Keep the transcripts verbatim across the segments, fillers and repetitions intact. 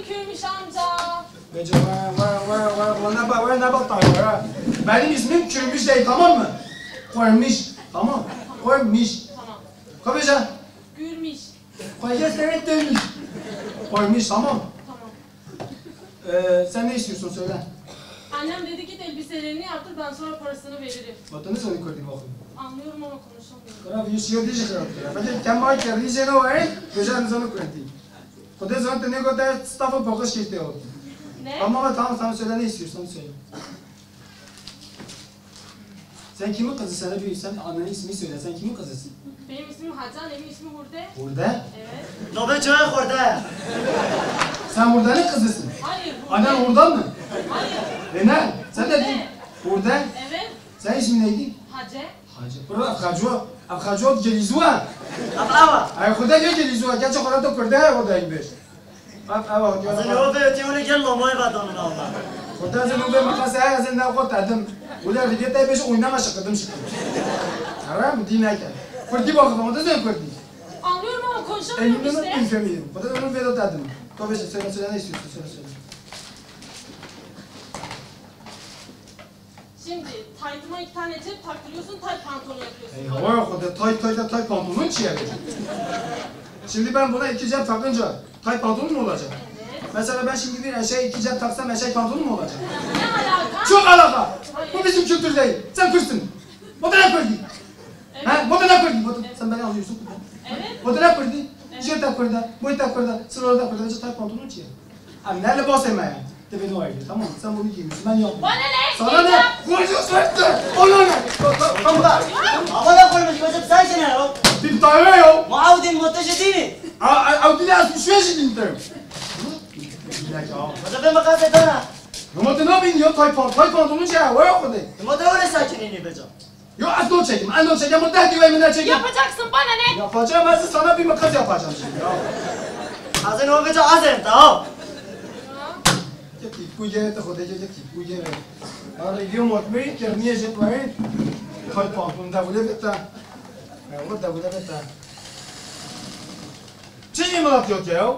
Kürmüş amca. Bêje we, we, we, we, we, ne ba, we, ne ba tay, we. Benim ismim Kürmüş değil, tamam mı? Koymuş, tamam. Koymuş. Tamam. Kabêje? Gürmüş. Koyacağız, evet, dönmüş. Koymuş, tamam. Tamam. Ee, sen ne istiyorsun, söyle. Annem dedi, "Git elbiselerini yaptır, ben sonra parasını veririm." Vatanı seni kurdum bakayım. Anlıyorum ama konuşamıyorum. Kıra bir şey değil, kıra. Fakat kemal kerdi, sen o en güzel insanı kurdum. Xwedê zan te nêgote stafa paqij kiştê o. Ne? Tamam, tamam, tamam, söyle, ne istiyorsan söyle. Sen kimin kızısın hele bir, sen annenin ismini söyle, sen kimin kızısın? Benim ismim Hatice, annemin ismi Hurde. Hurde? Evet. Navê çawa Hurde? Sen Hurde'nin kızısın. Hayır, Hurde. Annen Hurdan mı? Hayır. E ne? Sen de Hurde. Değil. Hurde? Evet. Senin ismin neydi? Hatice. Hacı. Bro, ev Haco, ev Haco gelîzû e. Ev ew e. Ay, Xuda ne gelîzû e? Gerçi Xuda da Kurde he, o da inmiş. Ev, ev, o. Sen o ve ötüyonu gel lomayı ve donun ama. Xuda sen o ve makası he, sen ne kot edim. Ula riviyet ay beş oynama şıkıdım şıkıdım. Haram dine ke. Kurdi bakıp ama da sen Kurdi. Anlıyorum ama konuşamıyorum işte. Elimden öptüm seni. Xuda onu vedat edim. Tabii söyle, söyle, ne istiyorsun? Söyle, söyle. Şimdi taytıma iki tane cep taktırıyorsun, tay pantolon yapıyorsun. Ey, hava yok, o da tay, tay da tay pantolon çi yani? Şimdi ben buna iki cep takınca tay pantolon mu olacak? Evet. Mesela ben şimdi bir eşeğe iki cep taksam eşek pantolon mu olacak? Ne alaka? Çok alaka. Hayır. Bu bizim kültür değil. Sen Kürtsün. Bu da ne Kürdi? Evet. Ha? Bu da ne Kürdi? Bu da, sen beni anlıyorsun. Evet. Bu da ne Kürdi? Evet. Cep de Kürdi, bu da Kürdi, sıralı da Kürdi, tay pantolon çi ya? Abi ne libasê me ye? Divê ne ayrı, tamam mı? Sen bunu giymişsin, ben yapmıyorum. Bana ne? Sana ne? Giyeceğim. Konuşuyorsun işte. Ona ne? Tamam. Ama da koymuş, gözüm sen sene ya. Bir tane ya. Ma Audi motoje değil mi? A, a, Audi ne? Şu şey değil mi? Bir dakika. Gözüm ben makası dana. Ama ne yapayım ya? Tay pan-, tay pantolon şey ya. Var yok mu? Motor öyle sakin ini beca. Yo, ez dor çekim, ez dor çekim, ama deh dibe min neçekim. Yapacaksın, bana ne? Yapacağım, ez sana bir makas yapacağım şimdi ya. Hazır olunca az hem, tamam. Git, git, bu gene de, Xuda gel, git, bu gene. Abi, diyor, mutlu, ki niye jet var? Kalp altında, bu da bitti. Ya, bu da, bu da bitti. Çiçeği mi atıyor ya?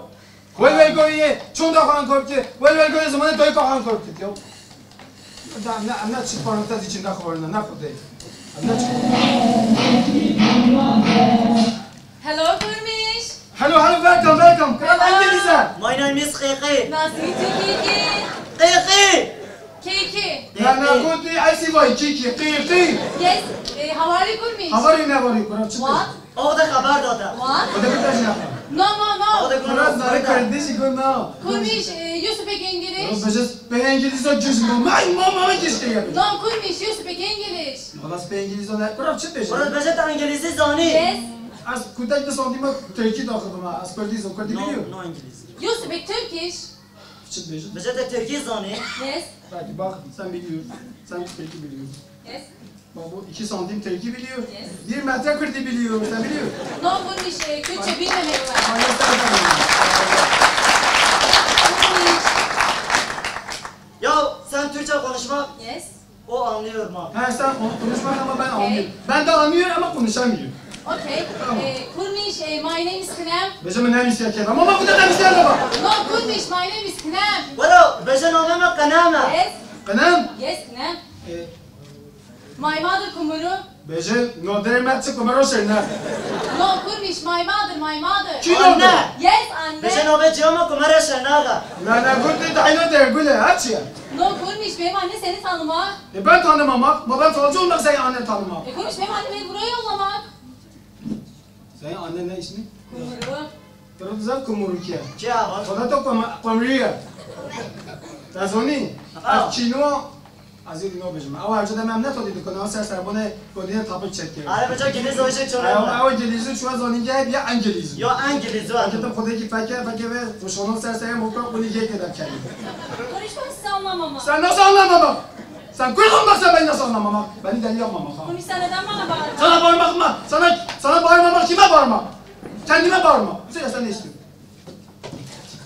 Wel wel goyê çonda xwe ankor bike, wel wel goyê zimanê dayika xwe ankor bike. Ya. Da, em ne, em ne çi parantez içinde xwarina, ne Xwedê. Em ne çi Hello, Kurmiş. Hello, hello, welcome, welcome. Kral Hello. Engelize. My name is Kiki. Nasıl Kiki? Kiki. Kiki. Na, na, goti, I see why, Kiki, Kiki. Yes, eh, how are you, Kurmiş? How are you, ne var, Kurmiş? What? O da xeber date. What? O da bir taş yapma. No, no, no. O da Biraz zarê kurdî jî got na. Kurmiş, e, you speak English? Bejez pê Engilîza cüz ma. May mama gişte ya. No, Kurmiş, you speak English? Xelas pê Engilîza ne? Kuram çi bejez? Kuram bejez te Engilîzî zanî? Yes. Ez kutek di santîma Tirkî daxivim ha. Ez Kurdî zan, Kurdî No, biliyor. No Engilîzî. You speak Turkish? Çi bejez? Bejez te Tirkî zanî? Yes. Belki bak, sen biliyorsun. Sen Tirkî biliyorsun. Yes. Bak bu iki santim Tirkî biliyor. Yes. Bir metre Kürtçe biliyor. Sen biliyor. No, Kurmiş, e, Kürtçe bilmemek var. Maalesef. Kurmiş. Ya sen Türkçe konuşma. Yes. O anlıyor mu? He, sen onu konuşma ama ben Okay. anlıyorum. Ben de anlıyorum ama konuşamıyorum. Okay. Tamam. E, Kurmiş, e, my name is Kinem. Bejê min name is Kinem. Ama bak bu da name is Kinem. No, Kurmiş, my name is Kinem. Wero, bejê name me Kinem e. Yes. Kinem? Yes, Kinem. E, My mother Kumru. Bejê noderê me çi Kumru şêne. No, Kurmiş, my mother, my mother. Kî Anne. noder? Yes, anne. Bejê navê ciya me Kumru şêne. Ne, ne, gul de dayno der gule, ha çi ya? No, Kurmiş, benim anne seni tanımak. E ben tanımamak, ma ben falcı olmak seni annen tanımak. E, Kurmiş, benim anne beni buraya yollamak. Senin annen ne ismi? Kumru. Piro dizan Kumru kiye? Kiye ava? Xweda to Kum-, Kumru ye. Te zonî? Ha. Ev kîno, ez ê no bêjim. Ew her cem em ne tadî dikon, ew ser ser bone godine tapik çekiyor. Are beca gilîz o işe çore. Ew, ew gilîzî çuwa zonî ge, ya Engilîzî. Ya Engilîzî. Ew dedim Xwedê ki feke, feke ve fuşono ser ser mokra kuni ge kedem kendi. Konuşma, sizi anlamamak. Sen nasıl anlamamak? Sen Kürt olmazsan ben nasıl anlamamak? Beni deli yapmamak ha. Kurmiş, sen neden bana bağırıyorsun? Sana bağırmak mı? Sana, sana bağırmamak kime bağırmak? Kendime bağırmak. Söyle sen ne istiyorsun?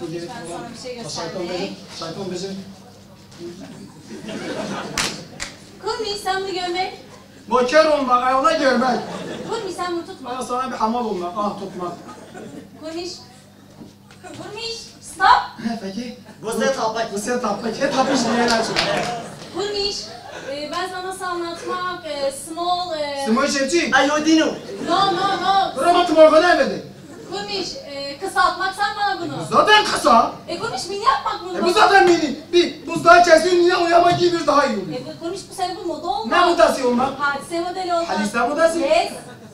Kurmiş, ben sana bir şey Şeytan göstermeyeyim. Bejê, şeytan bejê. Kurmiş, sen bunu görmek. Maker olmak, ayağına görmek. Kurmiş, sen bunu tutma. Ama sana bir hamal olmak, ah tutmak. Kurmiş. Kurmiş. Tap? He, peki. Buse tapek. Buse tapek. He, tapış diye açık. Kurmiş. E, ben sana nasıl anlatmak? E, small, e, Small çepçi. Ayodino. No, no, no. Dur ama tımarhane evde. Kurmiş, e, kısaltmak sen bana bunu. Bu zaten kısa. E, Kurmiş, mini yapmak bunu. E, bu zaten mini. Bir buzdağı kesiyorsun, yine o yama giyiyorsun, daha iyi oluyor. E, bu, Kurmiş, bu sene bu moda olmaz. Ne modası olmak? Hadise modeli olmaz. Hadise modası? Yes.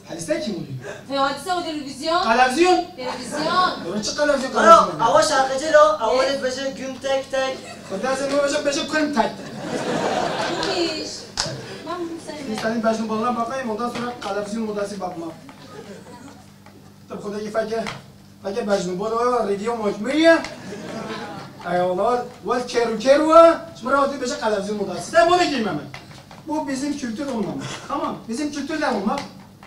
Hadise kim oluyor? Te hadise o televizyon. Televizyon? Televizyon. Öyle çık televizyon. Alo, ava şarkıcı lo, ava ne beje güm tek tek. Kodası ne beje, beje güm tek tek. Kurmiş. Ben bunu sevmedim. Senin başını balına bakayım, ondan sonra televizyon modası bakma. Tabi kodaki fakir. Fakir başını balına, radio mocmuriye. Ay Allah, wal keru keru, şmara otu beje televizyon modası. Sen bunu giymemek. Bu bizim kültür olmamak. Tamam, bizim kültür ne olmak?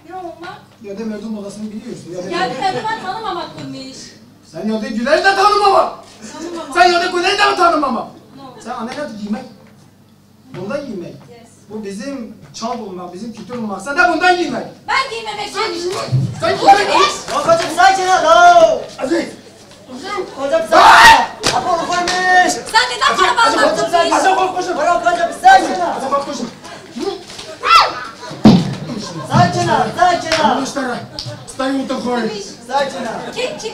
Ne olmak? Ya da Mevdun babasını biliyorsun. Ya da Ya bir kadın var tanımamak Kurmiş. Sen ya da Güler de tanımamak. Tanımamak. Sen ya da Güler de mi tanımamak? No. Sen anne ne giymek? Bundan giymek. Yes. Bu bizim çağ olmak, bizim kültür olmak. Sen de bundan giymek. Ben giymemek Sen zorundayım. Giymek. Sen giymek. Kurmiş. Babacım sakin ol. Aziz. Hocam sen. Apo Kurmiş. Sen neden bana bağlandın? Hocam sen. Hocam kork koşun. Bırak hocam sakin ol. Hocam kork koşun. Sakin ol, sakin ol. Sakin ol. Kim, kim?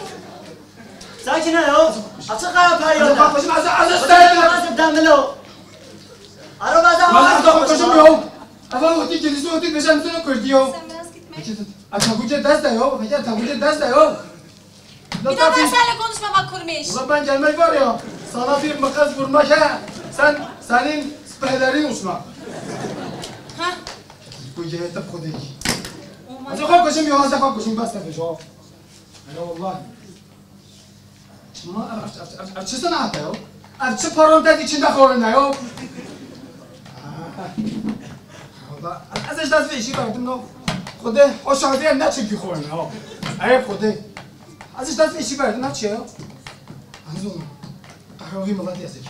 Sakin ol ya. Açık ara payı. Hocam kork koşun. Hocam sen. Hocam demir o. Araba da. Hocam kork koşun ya. Ama o tek kendisi o tek beşen sonra koştu ya. Sen biraz gitme. Açık hocam ders de ya. Hocam hocam ders de ya. Bir daha ben seninle konuşmam Kurmiş. Ulan ben gelmek var ya, sana bir makas vurmak he, sen, senin spehlerin uçmak. Ha? Bu gene de kodik. Aman. Hadi kalk kızım ya, hadi kalk kızım, bas tabii şu. Hele vallahi. Ama ev, ev, ev, ev, ev çi sanatı ya? Ev çi parantez içinde kalın ya? Valla, ez hiç dest bir işi verdim no. Kode, o şahsiye ne çünkü kalın ya? Ey kode. Ez hiç dest bir işi verdim, ne çiye ya? Anladın mı? Kahravi millet yazık.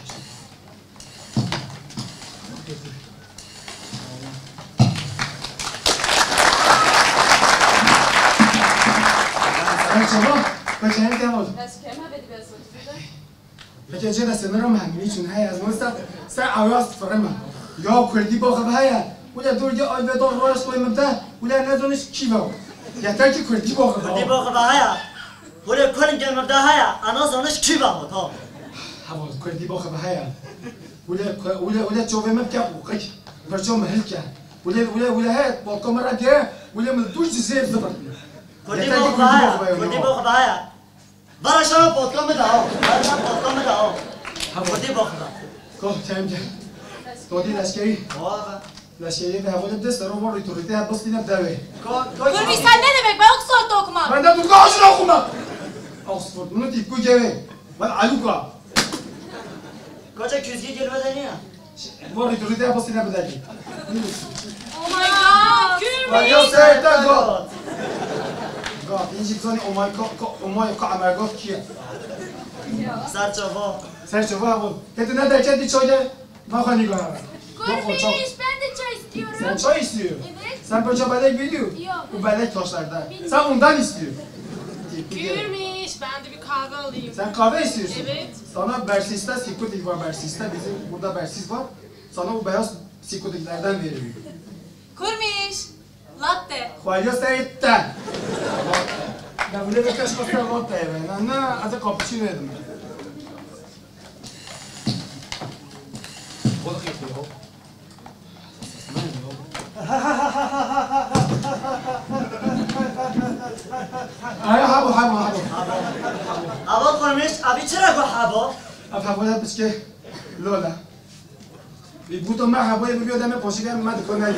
Sen çabuk, kaçayım sen ol. Ez kema ve biraz oturdu. Peki, cê de sınırım hem niçin heye? Ez mesela sen avaz fırma. Ya Kurdî boxe heye. Wile dur ki ay ve dor roş koy mibde. Wile ne zoniş kiva. Yeter ki Kurdî boxe. Kurdî boxe heye. Wile Kurd gel mibde heye. Ana zoniş kiva mı? Tamam. Ha bu Kurdî boxe heye. Wile, wile, wile çove mibke bu kıç. Birço mihilke. Wile, wile, wile he. Balkon mera diye. Wile mi dur ki zeyf zıbır. Kurdî boxe heye. Kurdî boxe heye. Bara şana potka mı da o. Bara şana potka mı da o. Ha, bu da bak da. Ko, çayım çay. Todi leşkeri. Vay be. Leşkeri ve havale de sero var, otorite ha bastine deve. Ko, ko. Kurmiş, sen ne demek? Ben Oxford okuma. Ben de Türkçe aşırı okuma. Oxford, bunu tip bu geve. Ben Aluka. Koca küzgü gelmeden ya. Mor rîtûrîte ya bistîne bidekî. Oh my God, Kurmiş! Mario Serta got. Got. Înjî bizanî oh my God, oh my God, Emer got kî ye? Serçava. Serçava bu. Hêdî ne derket dî çay de, naxwe nîgara. Kurmiş, ben de çay istiyorum. Sen çay istiyor? Evet. Sen böyle belek biliyor. Yok. Bu belek taşlarda. Bilmiyorum. Sen ondan istiyor. Kurmiş, ben de bir kahve alayım. Sen kahve istiyorsun. Evet. Sana bersiste, sikutik var bersiste. Bizim burada bersiz var. Sana o beyaz sikotiklerden veriyor. Kurmiş. Latte. Xweliya serê te. Ben bunu da kaç kasa latte ben. Ne, ne, hadi cappuccino yedim. Balık yapıyor. Ay, habo, habo, habo. Habo Kurmiş, abi çira ku habo? Abi habo ya piçke. Lola. Bi buto me heboyê bi biyo demê poşike me dikon neyê.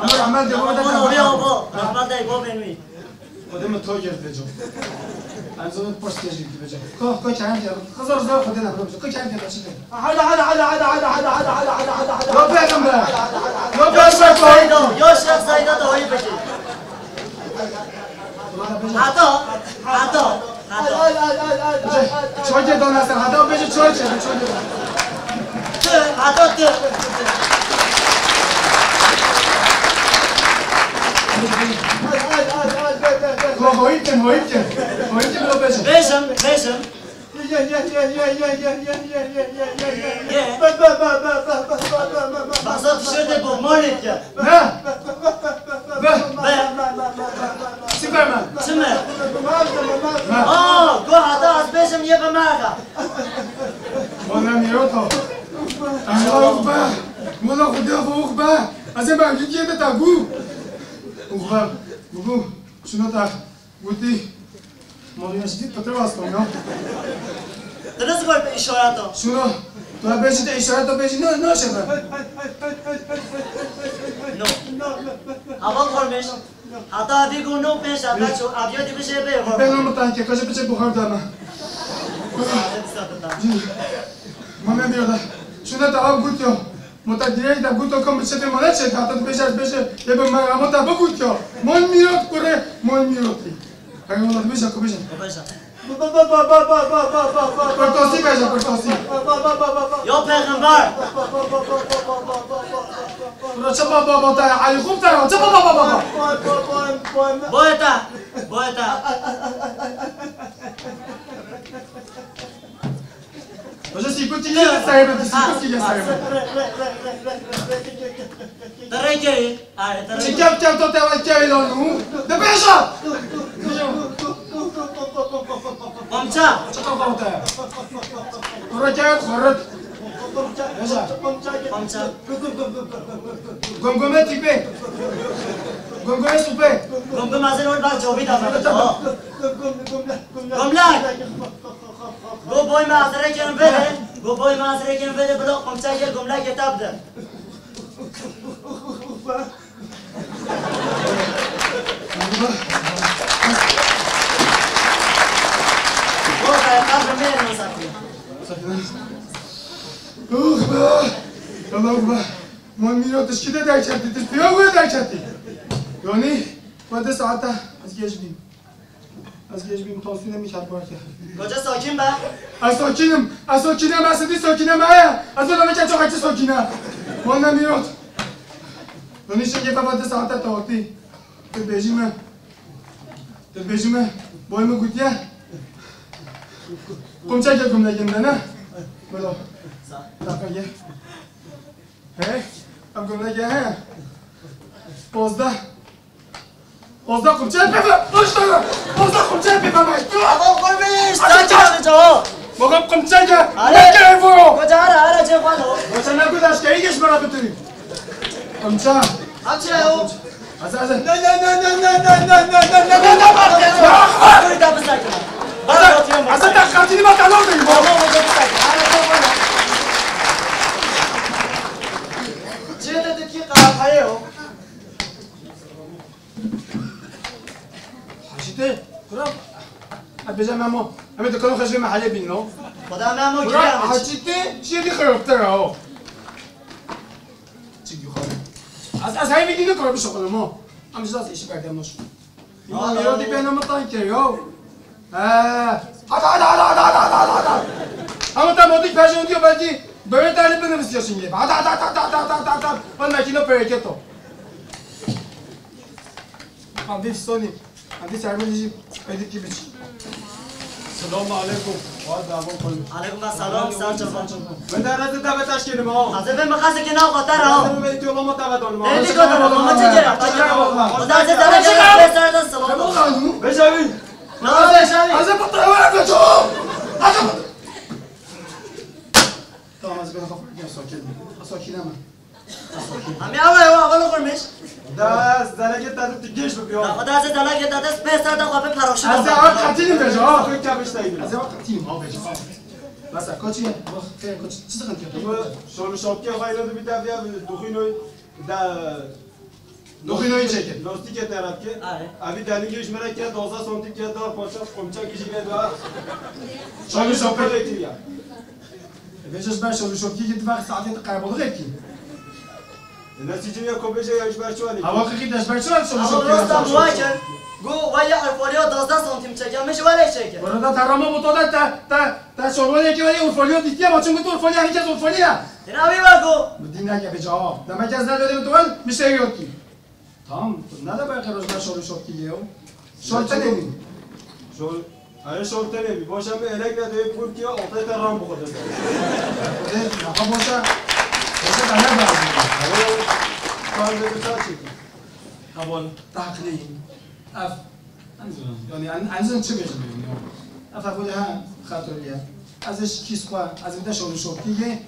Ama rahmet de baba da. Baba, baba, rahmet de baba mi. Xwedê min to girtê co. Em zû poşt kê jî dibêje. Ko, ko çayan diye. Xizor zor Xwedê ne bêje. Ko çayan diye çi. Hadi, hadi, hadi. Yo be, be. Yo be, be. Yo Şêx Seyda, yo Şêx Seyda da oyî bikî. Hata, hata, hata. Çocê dana ser, hata bêje çocê, çocê. Tu, hata tu. Ko hoyî kin, hoyî kin. Hoyî kin, lo bêje. Bêjim, bêjim. Behsa tişörtê Bob Marley dike. Ne? Be. Superman. Çi me? Ne? Aa, go hata ez bêjim yê be merga. Bana mîrota. Ewx be. Mola Xwedê ewx be. Ez ê mergî diyê de ta gû. Ewx be. Bû. Şuna ta. Gotî, Maria ji dît pete westan ya. Tu ne zikor bi îşareta? Şuna, tu hebe jî de îşareta bêjî, ne, naşe be. No. Heval Xormêş, heta evî go no pênc şer beço, eviya dî bijê bê. Bê no min tankê, ka jî biçe buxar dame. Sade disa bita. Jî. Ma me bira da. Şuna te av got ya. Mota dirêj de goto ka min çetê mala çêt hata dibêje ez bêje lê bi me mota bigot ya. Mon mîrot kurê, mon mîrotî. Hege wala dibêje ku bêje. Bêje. Kurtosî bêje, kurtosî. Ya pêxember. Ra çi baba baba te ya, Elî xum te ya, çi baba baba baba. Boyeta, boyeta. Hoca sîkûtî ye sahibi, sîkûtî ye sahibi. Te rê kevî. Are, te rê. Çi kev kev to te ve kevî lan nû? De bêja! Komça. Çi kev kev te? Kura kev xorret. Bêja. Komça. Gomgome tîpê. Gomgome supê. Gomgome hazır ol bak cevabı da. Tamam. Gomlak. Go boy me azrekên vede, go boy me azrekên vede, bilo qomçekê gomlekê te bide. Go be, qebr me êno sakî. Ux be! Yallah ux be! Mon mîro tişkî de derketî, tişt piya wê derketî. Yanî, we di saete ez geş bîm. Ez gêj bîm, tansînê min çarpar kir. Koca sakin be. Ez sakin im. Ez sakin im, ez dî sakin im, he. Ez ê laveke çok açı sakin ha. Wan ne mîrot. Dönüşe gebe bade saate tawatî. Tu bêjî me. Tu bêjî me. Boy me gutiye. Komça gel gumle gel ne? Belo. Dakika gel. He? Em gumle gel he. Pozda. Pozda qumçe pê ve, boş ver. Pozda qumçe pê ve, maştı. Ama koymayın, işte, açık abi, cevap. Bakalım qumçe gel. Hadi. Ne gel bu? Koca ara, ara, cevap al. Koca ne kadar şey geç bana götüreyim. Qumçe. Aç ya o. Hazır, hazır. Ne, ne, ne. Koy da bir dakika. Hazır, hazır, da katini bak, ne oldu? Tamam, hocam, bir dakika. Ara, cevap al. Cihete de ki kahaya o. Hacî te, kura, ez bêjim Memo, em ê dikano xwe ji vê mehelê bînin o. Xweda Memo kira. Kura, Hacî te, şiyê dî xirabtir e o. Çi giyo xwe. Ez, ez heyvî dî nikiro bişuxilim o. Em ji dest êşî berdem naşim. Îmam Mîro dî bêhna min teng kir yo. He. Hadi, hadi, hadi. Ama tam o dî pejê diyor belki böyle terli binivisiyor şimdi. Hadi, hadi, hadi. Ben makine pereketo. Hadi Sony. Hadi sermeli jî. Edip gibi. Selamun aleyküm. Wa da bu konu. Aleyküm selam, sağ ol. Ben de arada da betaş kelim ha. Hazır ben makası ki ne kadar ha. Hazır ben diyor lama da ben onu. Ne diyor kadar? Ama çeker. O da size de selam. Beşavi. Hazır. Hazır. Hazır. Hazır. Tamam, hazır ben kafa. Gel sakin. Sakin ama. Em ê ava ewa xwe nixurmîş. Da, zelekê te tu geş bibî. Da xwe da ez zelekê te dest pê ser de xwe bi paraşût. Ez ê ev qetînim bêje, ha. Xwe kevişteyim. Ez ê ev qetînim, ha, bêje, ha. Mesela, koçî, bak, kaya koçî, çi sıkıntı yok? Bu şoluşokê xwe yine bir deviya duxînoy da. Duxînoy çekin. Lostikê te rat ke. Abi. Abi deni geç mere ke doza santim ke dar parça komça kişi ke da. Şoluşokê. Şoluşokê ya. Vêca ji ber şoluşokî gid vext saetê tu qerebolixê kî. Nesî cê ya ko bêje ya ji ber çi wanî? Hewa qixî de ji ber çi wanî şoluşokî? Ama rosta muwa kir. Go, wa ya alkolî ya duwazdeh santim çeke, min ji welê çeke. Were da te rama moto de te, te, te şolwelê ke wa ya alkolî ya dîtiye, ma çunku tu alkolî ya, herkes alkolî ya. Ina wî wa go. Min dî neke bi cevap. Demek ez ne dedim tu wen, min şey yok ki. Tamam, ne de belki rojna şol şok ki yo. Şol te dedim. Şol Erê şol tenê bî. Boşa min êrek ne dê pûr kiya, ortaya te ram bixwe de. Xwedê, naha boşa. Boşa da ne bazı. Erê, kan de ta çekî. Heval, tahqilî. Ev, em zin, yani, em, em zin çi bêjin bêjin ya. Ev heval ha, xatir ya. Ez iş kîs xwe, ez bir de şol şol kî.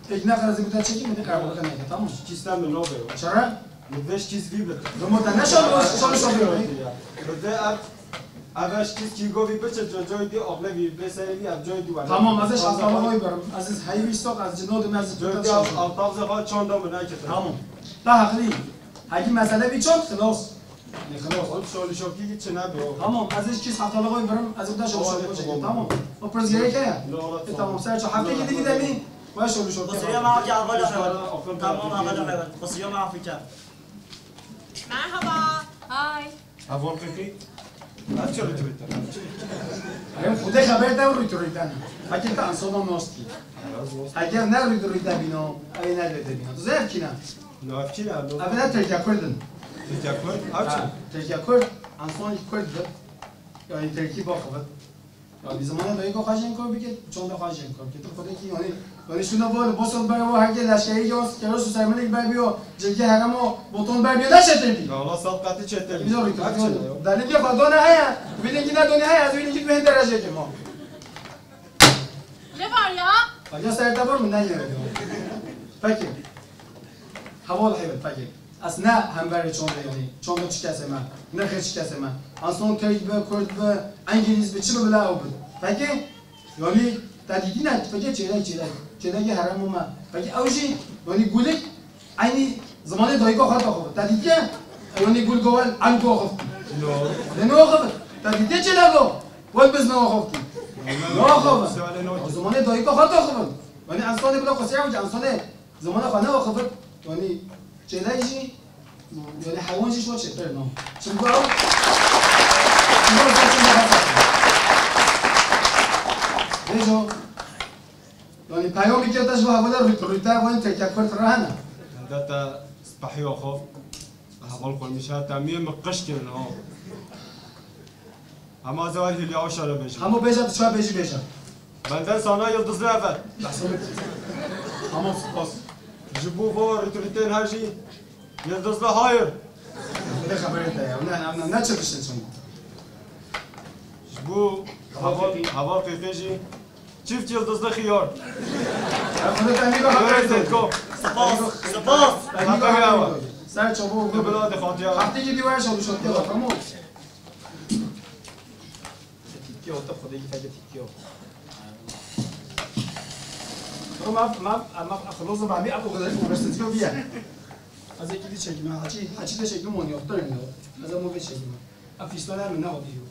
Peki ne kadar bir de çekeyim, bir de karar bakın ne, tamam. Kîs de min nabê. Çara? Min vê şikîs vî bit. Demo te ne şol, şol, şol, şol. Min vê ev, ev şikîs kî govî biçe, co-, coy dî, aqlevî bê serê vî, ev coy dî were. Tamam, ez iş haftalık oy birim. Ez iş heyvî stok, ez cino dim, ez coy dî, ev, ev tavze xwe çanda min nekete. Tamam. Ta haqlî. Hekî mesele bir çand, xelas. Yani xelas. Oğlum, şol şol kî çi nebe o. Tamam, ez iş kîs haftalık oy birim, ez bir de şol şol çekeyim, tamam. O pirs gerek ya. E, tamam, ser ço hafta gidi gidemi. Baş olmuş ortaya. Basıyor mu abi, abi, abi. Tamam, abi, abi. Basıyor mu abi? Merhaba. Hi. Heval Qîqî. Ev çi rûtî rûtî? Em xwedê xeber de rûtî rûtî ne. Hekî te ansoma nostî. Eger ne rûtî rûtî bîno, ev ne rûtî bîno. Tu zef kî ne? No, ev kî ne? Ev ne Tirkiye Kurd in. Tirkiye Kurd? Ev çi? Ha, Tirkiye Kurd, anson Kurd bi. Yani Tirkî baxivit. Ya, bi zimanê dayika xwe jên kor bike, çanda xwe jên kor bike. Tu xwedê kî, yani, yani şuna bol, bosol ber o, herkes leşkerî yo, keros û serminik ber biyo, cilgê heremo, boton ber biyo, ne çetir bî? Ya, Allah sal qatî çetir bî. Biz o rîtû. Dalî bir xwe done heye, wî lingî ne done heye, ez wî lingî tu hên derece kim o. Ne var ya? Bak ya, ser te var mı? Ne gerek yok? Peki. Heval, evet, peki. Ez ne hemberê çandê, yani, çanda çi kesê me, nirxê çi kesê me. Anson Tirk bi, Kurd bi, Îngilîz bi, çi bi bila ew bi. Peki, yani, te dîtî ne, peki çêlek, çêlek. Çêlekê heremo me. Peki ew jî, yani, gulik, eynî zimanê dayika xwe daxivit. Te dîtiye, yani, gul go wel, em go xivt. Yo. Ne ne xivt. Te dîtiye çêlek o? Wel biz ne xivt. Ne xivt. Zimanê dayika xwe daxivit. Yani, insanê bila xwe seyam, insanê Zimanê xwe neaxivit, yanî çêlek jî, yanî heywan jî ji we çêtir e, no. Çimku ew, çimku ew çimku ew. Bêjo, yanî peyamê ke te ji bo hevalê rût-, rûte, wan têke kurt re hene. Hinde te spehî axaft, heval xwe mişa te miyê min qiş kirin, ha. Hema ez ê Hülya Avşar'a bêjim. Hemo bêje, tu çawa bêjî bêje. Benden sana yıldızlı evet. Behsa min. Tamam, spas. Ji bo va rîtûrîtên her jî yıldızlı hayır. Ne xeberê te ya? Ne, ne, ne, ne çi diştin çima? Ji bo heval, heval Qîqî jî çift yıldızlı xiyar. Ya, bunu ben bir bak. Böyle Zetko. Spas, spas. Ben bir bak. Ser çabuk. Bila de Fatih abi. Haftaki bir var, çalışıyor. Tamam. Tîpkî o, te xwedê yî fekê tîpkî o. Ro ma, ma, ma, xilozim, ma, mi, ev o kadar uğraştırıyor bir yer. Ez ê kî dî çekîme, haçî, haçî de çekîme, wan yoktur yani. Ez ê mo vê çekîme. Ev fîstana min ne hatiyo.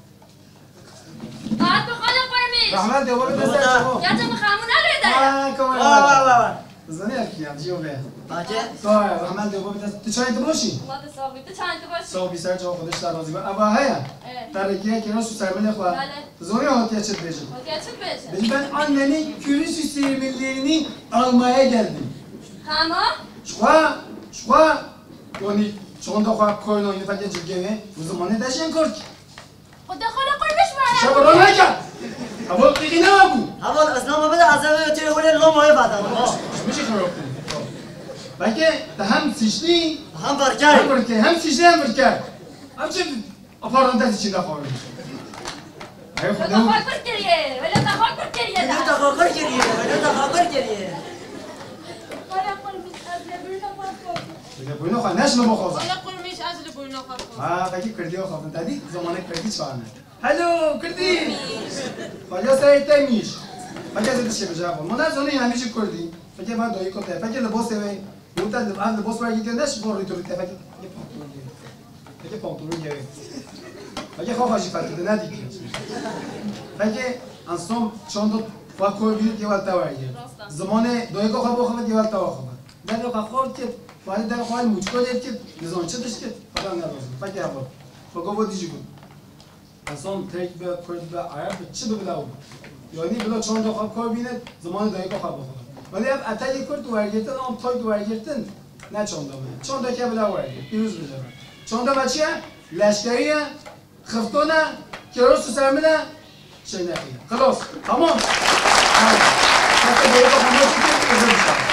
Saat bi xwe de qurmîş. Rahmet de, wabê de ser çawa. Ya te bi xamû nagirê de. Ha, kawal. Wa, wa, wa, wa. Zanî ev kî ya, ciyo be. Bacê. Sağ ol, rahmet de, wabê de. Tu çayê tu boşî? Wabê sağ ol. Tu çayê tu boşî? Sağ ol, bir ser çawa, Xwedê ji te razî be. Eva heye? Evet. Te rêkî ye, kêros û sermilê xwe. Bale. Zonî hatiye çi dibêjin? Hatiye çi dibêjin? Bêjin ben anneni kürüsü sermillerini almaya geldim. Tamam. Ji xwe, ji xwe, yanî çanda xwe koyno yine fekê cilgê wê, bi zimanê te jên kurt. Xwedê xwe ne qurmîş were. Şev ro neke. Heval Qîqî ne bû? Heval, ez nama bide, ez eve tê wele lomayê vada. Ji min jî xirop. Belkî te hem sîştî, hem birkey. Hem birkey, hem sîştî hem birkey. Em çi Aparantez içinde kalmış. Ay, Wele Xwedê. Tafakur kiriye, wele tafakur kiriye. Wele tafakur kiriye, wele tafakur kiriye. Wele qurmîş, ez lê bûyna xwe xwazim. Lê bûyna xwe neşme bixwazim. Wele qurmîş, ez lê bûyna xwe xwazim. Ha, peki Kurdî xwazim. Te dî zamanê Kurdî çawa ne? Hello, Kurdî. Xwedê serê te mîş. Peki ez dişê bije xwe. Mana zonî hemî jî Kurdî. Peki ben doyî kote. Peki libosê wê. Nû te li, ev libos wergî te ne ji bo rî tu rî te, fekê, fekê pantolon ye. Fekê pantolon ye. Fekê xwe xwe jî fekê te ne dîtî. Fekê ensom çanda xwe kor bînit yê wel te wergî. Rasta. Zimanê doyêka xwe bo xwe yê wel te xwe. Devê xwe xort kit, xwarê devê xwe muçko lê kit, nizan çi diş kit, xwe ne rozin. Fekê xwe. Xwe govo dijî bû. Ensan Tirk be, Kurd be, Ereb be, çi be bila û. Yanî bila çanda xwe kor bîne, zimanê dayika xwe bixwe. Yanî ev etekê Kurd wergirtin, am Tirk wergirtin, ne çanda me. Çanda ke bila wergirt, pîroz bibe. Çanda me çi ye? Leşkerî ye, xifton e, kêros û sermil e, Şey ne yapayım? Xelas. Tamam. Tamam. Hatta böyle bak, ama çok iyi.